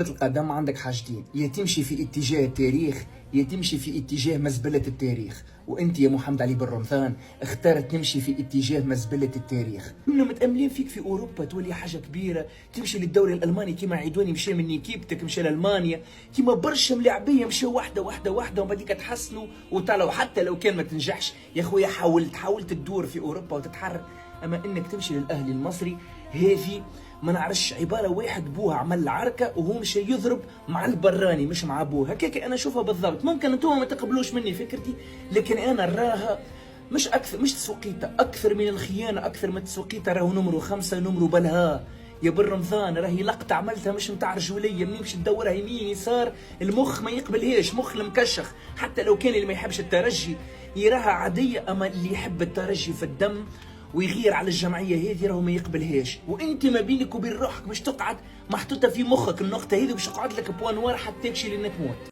كرة القدم عندك حاجتين، يا تمشي في اتجاه التاريخ يا تمشي في اتجاه مزبلة التاريخ. وانت يا محمد علي بن رمضان اخترت تمشي في اتجاه مزبلة التاريخ. كنا متأملين فيك في اوروبا تولي حاجة كبيرة، تمشي للدوري الالماني كيما عيدوني مشى من équipe تك مشى لالمانيا، كيما برشا ملاعبية مشاو واحدة واحدة واحدة ومن بعديك تحسنوا وطلعوا. حتى لو كان ما تنجحش يا خويا حاولت تدور في اوروبا وتتحرك. اما انك تمشي للاهلي المصري هذه ما نعرفش، عبارة واحد بوه عمل عركة وهو مش يضرب مع البراني مش مع بوه. هكاك انا اشوفها بالضبط. ممكن انتم ما تقبلوش مني فكرتي، لكن انا نراها مش اكثر، مش تسوقيطه، اكثر من الخيانة، اكثر من التسوقيطه. راهو نمرو 5 نمرو بلها يا بن رمضان، راهي لقطة عملتها مش متاع رجوليه، منين باش تدورها يمين يسار المخ ما يقبلهاش، مخ المكشخ. حتى لو كان اللي ما يحبش الترجي يراها عادية، اما اللي يحب الترجي في الدم ويغير على الجمعية هذه راهو ما يقبلهاش. وانت ما بينك وبين روحك باش تقعد محطوطة في مخك النقطة هذه، باش تقعد لك point noir حتى تمشي لانك تموت.